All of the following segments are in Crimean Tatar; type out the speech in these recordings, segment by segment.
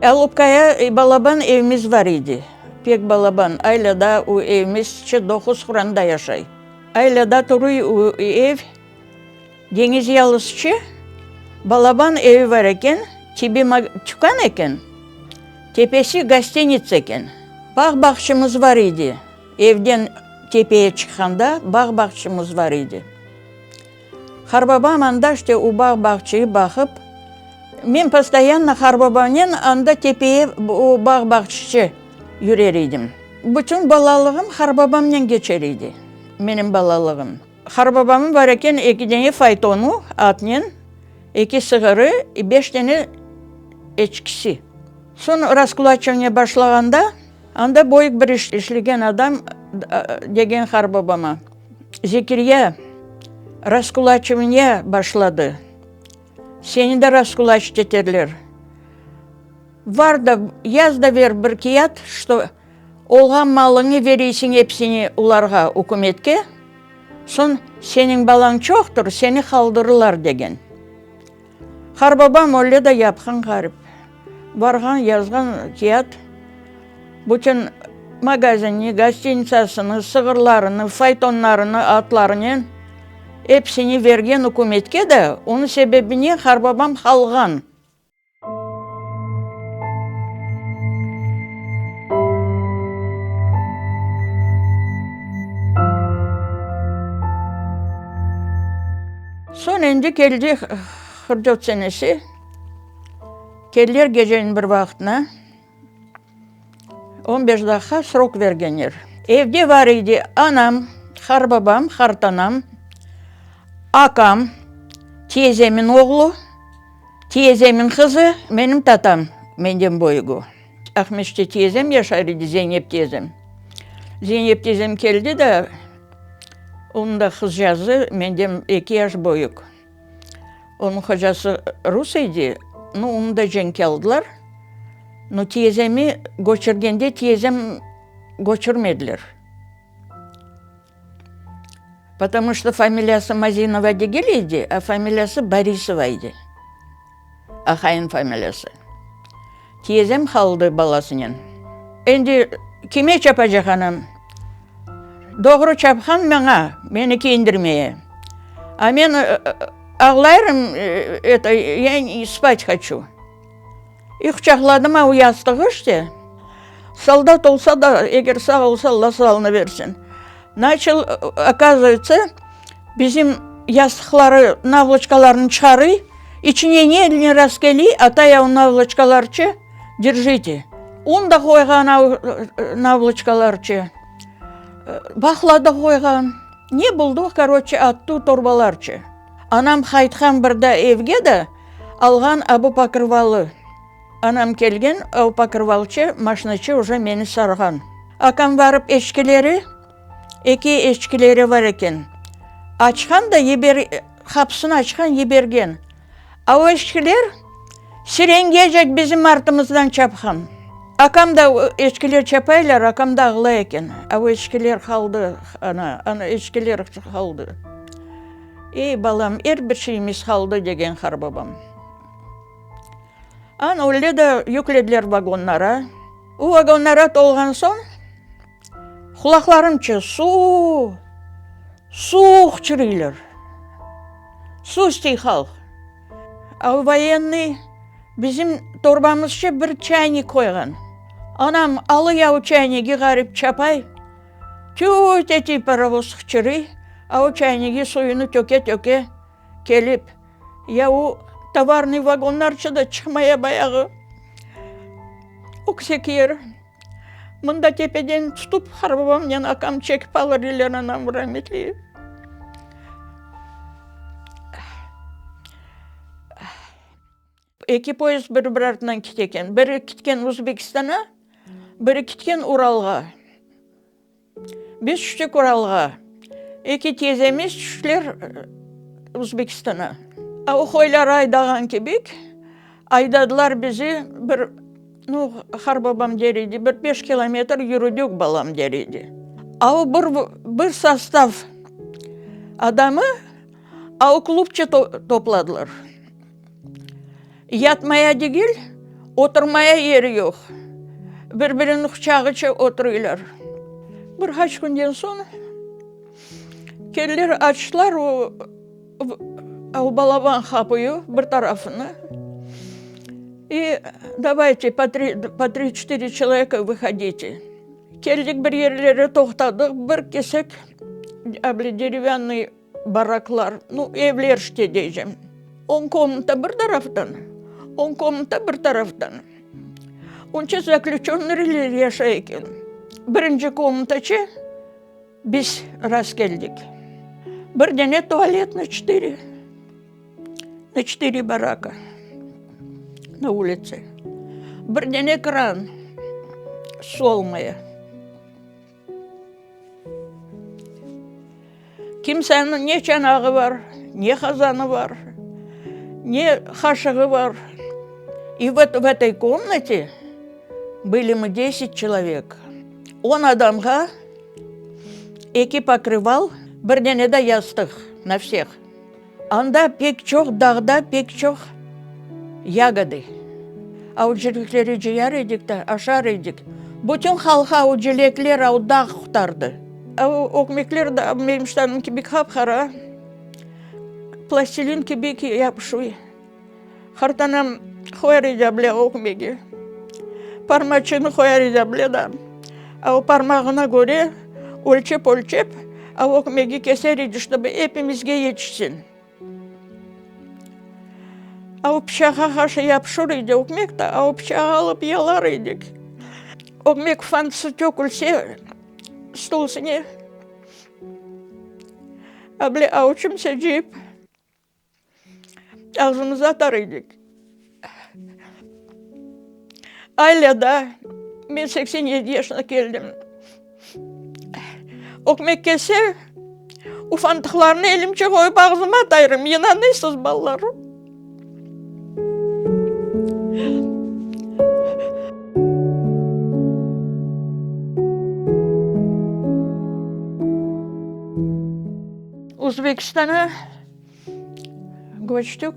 Alupkaya balaban evimiz var idi, pek balaban, alâ daa o evimizçe doquz qoranta yaşay. Alâ daa turuy o ev, deñiz yalısıçe balaban evi var eken, tibi tükân eken, tepesi gostinitsa eken. Bağ-bağçamız var idi, evden tepeye çıqqanda bağ-bağçamız var idi. Harbabam anda işte o bağ-bağçayı baqıp, men postoyanno harbabamnen anda tepeye o bağ-bağçıçı yürer edim. Bütün balalığım harbabamnen keçer edi, menim balalığım. Harbabamın bar eken eki dene faytonu, atnen, eki sığırı, beş dene eçkisi. Soñ raskulaçivaniye başlağanda, anda böyük bir iş işlegen adam degen harbabama. Zekirya, raskulaçivaniye başladı. Seni de raskulaçit eterler. Var da, yaz da ver bir kiyat, şto olğan malıñı veriysiñ epsini olarğa, ükümetke, soñ seniñ balañ çoqtır, seni qaldırırlar, degen. Qarbabam öyle de yapqan ğarip. Barğan, yazğan kiyat, bütün magazinni, gostinitsasını, sığırlarını, faytonlarını, atlarınen epsini bergen ükümetke de, onıñ sebebinen qarbabam qalğan. Soñ endi keldi 44 senesi, keldiler geceniñ bir vaqtına, on beş daqqa srok bergenler. Evde bar edi anam, qarbabam, qartanam, akam, tiyezemiñ oğlu, tiyezemiñ qızı, menim tatam, menden böyügi. Aqmescitte tiyezem yaşar edi, Zeynep tiyezem. Zeynep tiyezem keldi de, Onıñ da qızcazı menden eki yaş böyük. Onıñ hocası rus edi, nu, onı da cenkke aldılar. Nu, tiyezemi köçürgende tiyezem köçürmediler. Potomu çto familiyası Mazinova degil edi, a familiyası Borisova edi. Aqayınıñ familiyası. Tiyezem qaldı balasınen. Endi kime çapacaq anam? Doğru çapqan maña, meni kiyindirmeye. A men ağlayırım, eto, ya spat hoçu. İ quçaqladım a o yastığı işte. Soldat olsa da, eger sağ olsa, Alla sağlığını bersin. Naçal, okazıvayetsa, bizim yastıqları, navloçkalarını çıqarıy, içine ne eline rast keliy, ata o navloçkalarçı, derjite. Un da qoyğan navloçkalarçı, baqla da qoyğan. Ne buldu, koroçe, attı torbalarçı. Anam qaytqan bir da evge de alğan a bu pokrıvalı. Anam kelgen, o pokrıvalçı, maşinaçı uje meni sarğan. Akam barıp eçkileri, eki eçkileri bar eken, açqan da yiber, qapısını açqan, yibergen. A o eçkiler sirengecek bizim artımızdan çapqan. Akam da, eçkiler çapaylar, akam da ağlay eken. A o eçkiler qaldı, ana, ana, eçkiler qaldı. Ey, balam, er bir şeyimiz qaldı, degen qarbabam. Ana öyle de yüklediler vagonlara. O vagonlara tolğan soñ, qulaqlarımça suv, suv qıçırıylar. Suv istey halq. A o voyennıy bizim torbamızca bir çaynik qoyğan. Anam alıya o çaynigi ğarip çapay, tüt etiy parovoz qıçırıy, a o çaynigi suyunı töke-töke kelip, Ya o tovarnıy vagonlarça da çıqmaya bayağı öksek yer. Mında tepeden tutıp qarbabamnen akam çekip alır ediler anam rametli. Eki poyezd bir-biri artından kete eken. Biri ketken Özbekistana, biri ketken Uralğa. Biz tüştik Uralğa. Eki tiyzemiz tüştiler Özbekistana. O qoyları aydağan kibik, aydadılar bizi bir, nu, qarbabam der edi, bir beş kilometr yürüdik, balam der edi. A o bir, bir sostav adamı. A o klubça topladılar. Yatmaya degil, oturmaya yeri yoq. Bir-biriniñ quçağıça oturıylar. Bir qaç künden soñ keldiler, açtılar o o balaban qapıyı, bir tarafını, i davayte po tri, po tri-çetıre çeloveka vıhodite. Keldik bir yerlere toqtadıq, bir kesek able derevânnıy Baraklar, nu, evler işte deycem. On komnata bir taraftan, on komnata bir taraftan. Onca zaklüçönnıy yaşay eken. Birinci komnataçe biz rastkeldik. Bir dene tualet na çetıre, na çetıre baraka na ulitsa. Bir dene kran, su olmaya. Kimseniñ ne çanağı bar, ne qazanı bar, ne qaşığı bar. I vot v etoy komnate bıli mı deset çelovek. On adamğa eki pokrıval, bir dene de yastıq na vseh. Anda pek çoq dağda pek çoq yagodı. Avcılıkleri cıyar edik de, aşar edik. Bütün halq avcılekler av dağ qutardı. Av ögmekler de menim ştanım kibi qap-qara, plastilin kibi yapışuy. Qartanam qoyar edi able ögmege. Parmaçını qoyar edi able da. A o parmağına köre ölçep-ölçep a ögmege keser edi, ştobı epimizge yetişsin. A o pıçağa qarşı yapışır edi ögmek de, a o pıçağı alıp yalar edik. Ögmek ufantısı tökülse stol üstüne, able avuçımca cıyıp, Ağzımıza atar edik. Alâ daa, men 87 yaşına keldim, ökmek kelse, ufantıqlarnı elimce qoyıp ağzıma atayırım, inanıysız, balalarım. Özbekistana Köçtük.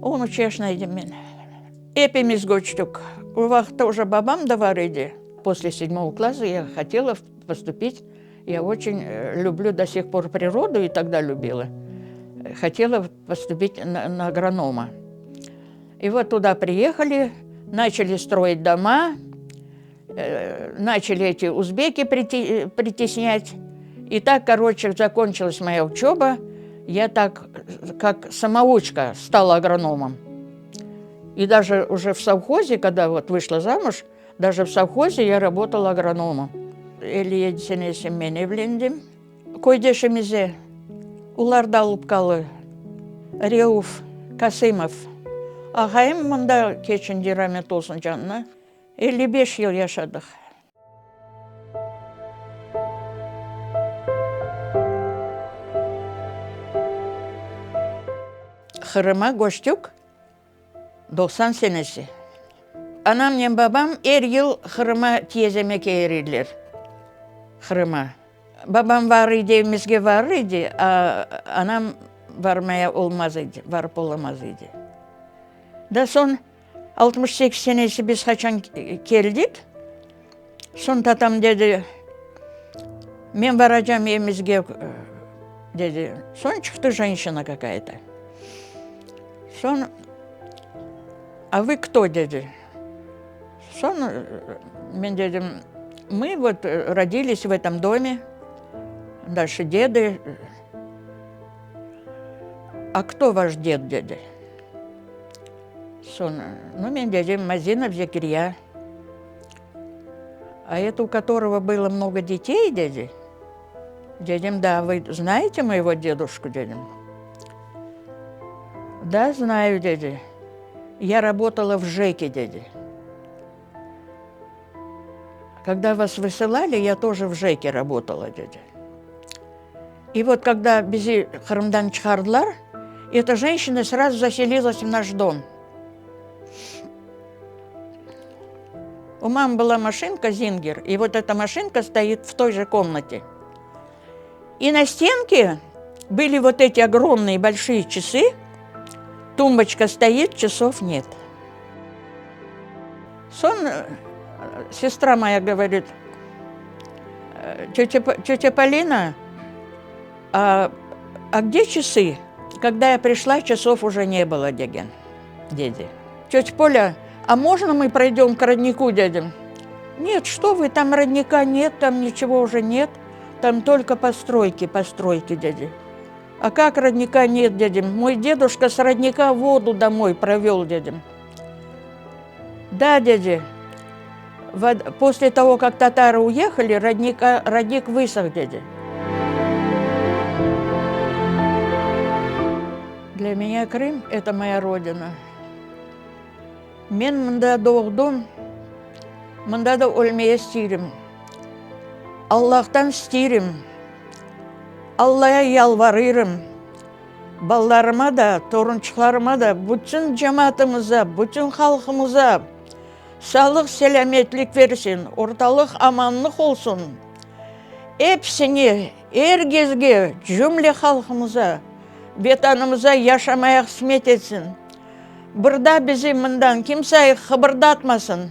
On üç yaşında edim men. Epimiz köçtük. O vaqıtta уже babam da bar edi. После седьмого класса я хотела поступить, я очень люблю до сих пор природу и тогда любила, хотела поступить на, на агронома. И вот туда приехали, начали строить дома, начали эти узбеки притеснять. И так, короче, закончилась моя учеба. Я так, как самоучка, стала агрономом. И даже уже в совхозе, когда вот вышла замуж, даже в совхозе я работала агрономом. 57 senesi men evlendim. Köydeşimize, olar da alıp qalı, Reuf Kasımov ağayım mında keçindi, ramet olsun canına. 55 yıl yaşadıq. Qırım'a köçtük 90 senesi. Anamnen babam er yıl Qırım'a tiyezeme kelir ediler. Qırım'a. Babam var idi, evimizge varır idi, a anam varmaya olmaz idi, varıp olamaz idi. Da soñ 68 senesi biz qaçan keldik, soñ tatam dedi, men baracam evimizge, dedi. Soñ çıqtı jenşina kakaya-to. Soñ, a vı kto, dedi. Soñ men dedim, mı vot rodilis v etom dome, naşı dedı. A kto vaş ded, dedi. Soñ, nu, men dedim, Mazinov Zekirya. A eto u kotorogo bylo mnogo detey, dedi. Dedim, da, vı znaete moyego deduşku, dedim. Da, znayu, dedi. Ya rabotala v JEKe, dedi. Kogda vas vısılali, ya toje v JEKe rabotala, dedi. I vot kogda bizi Qırımdan çıqardılar, eta jenşina srazu zaselilas v naş dom. U mamı byla maşinka Zinger, i vot eta maşinka stoit v toy je komnate. I na stenke. Были вот эти огромные большие часы, тумбочка стоит, часов нет. Soñ sestra moya govorit, Тетя, тетя Полина, а, а где часы? Когда я пришла, часов уже не было, degen, dedi. Тетя Поля, а можно мы пройдем к роднику, dedim? Нет, что вы, там родника нет, там ничего уже нет, там только постройки, постройки, dedi. А как родника нет, dedim? Мой дедушка с родника воду домой провел, dedim. Да, dedi, после того, как татары уехали, родника, родник высох, dedi. Для меня Крым – это моя родина. Men mında doğdım, mında da ölmeye istirim. Allahtan istirim, Allaya yalvarırım, balalarıma da, torunçıqlarıma da, bütün cemaatımıza, bütün halqımıza sağlıq-selâmetlik versin, ortalıq amanlıq olsun. Episine, er kesge, cümle halqımıza, Vetanımıza yaşamaya qısmet etsin. Bir daa bizi mından kimse qıbırdatmasın.